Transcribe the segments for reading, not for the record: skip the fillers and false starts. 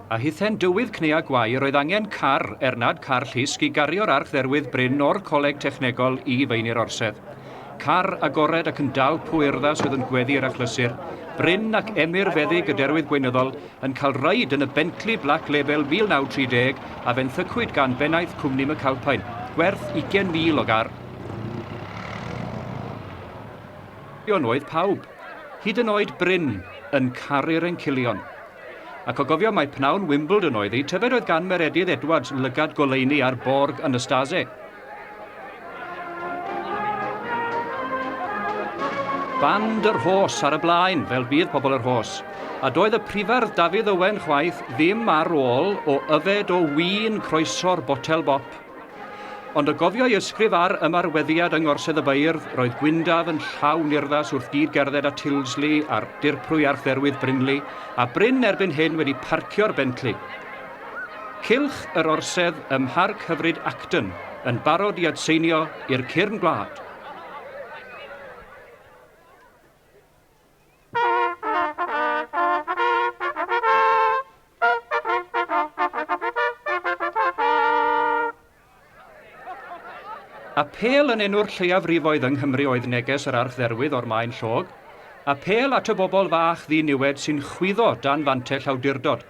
A hithe'n dywydd cnea gwair roedd angen car, er nad car llusg, i gario'r Archdderwydd Bryn o'r Coleg Technegol i Feini'r Orsedd. Car agored ac yn dalp o urddas oedd yn gweddu i'r achlysur, Bryn ac Emyr Feddyg y Derwydd Gweinyddol yn cael reid yn y Bentley Black Label 1930 a fenthycwyd gan bennaeth cwmni McAlpine, gwerth 20,000 o gar. Encilion oedd pawb, hyd yn oed Bryn, yn caru'r encilion. Ac o gofio mai pnawn Wimbledon oedd hi, tybed oedd gan Meredydd Edwards lygad goleuni ar Borg Anastase? Band yr Rhos ar y blaen, fel bydd pobl y Rhos. A doedd y prifardd Dafydd Owen chwaith ddim ar ôl o yfed o win croeso'r botel bop. Ond o gofio ei ysgrif ar ymarweddiad yng Ngorsedd y Beirdd, roedd Gwyndaf yn llawn urddas wrth gyd-gerdded â Tildesley a'r Dirprwy Archdderwydd Brinley, a Bryn erbyn hyn wedi parcio'r Bentley. Cylch yr Orsedd ym Mharc hyfryd Acton yn barod i adseinio i'r cyrn gwlad. Apêl yn enw'r lleiafrifoedd yng Nghymru oedd neges yr Archdderwydd o'r Maen Llog, apêl at y bobl fach ddiniwed sy'n chwyddo dan fantell awdurdod,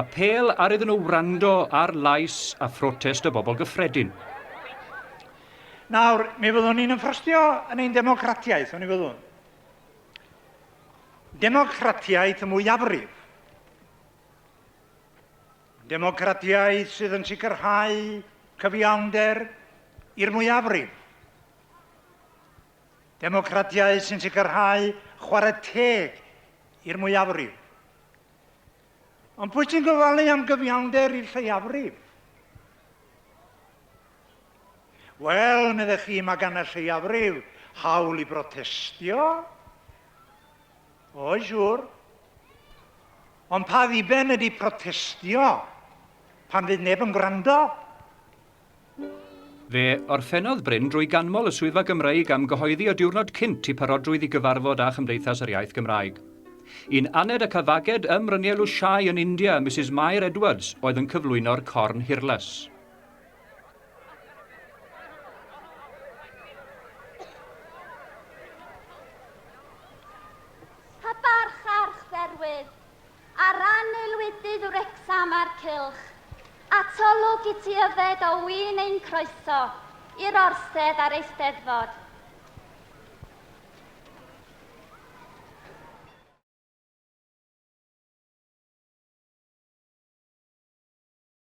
apêl ar iddyn nhw wrando ar lais a phrotest y bobl gyffredin. Nawr, mi fyddwn ni'n ymffrostio yn ein democratiaeth, oni fyddwn? Democratiaeth y mwyafrif. Democratiaeth sydd yn sicrhau cyfiawnder i'r mwyafrif. Democratiaeth sy'n sicrhau chwarae teg i'r mwyafrif. Ond pwy sy'n gofalu am gyfiawnder i'r lleiafrif? Wel, meddech chi, mae gan y lleiafrif hawl i brotestio. Oes, siŵr. Ond pa ddiben ydy protestio pan fydd neb yn gwrando? Fe orffennodd Bryn drwy ganmol y Swyddfa Gymreig am gyhoeddi y diwrnod cynt i parodrwydd i gyfarfod â Chymdeithas yr Iaith Gymraeg. Un aned ac a faged ym Mryniau Lushai yn India, Misus Mair Edwards oedd yn cyflwyno'r corn hirlas. Pa barch archdderwydd, ar ran aelwydydd Wrecsam a'r cylch, atolwg i ti yfed o win ein croeso i'r orsedd a'r Eisteddfod.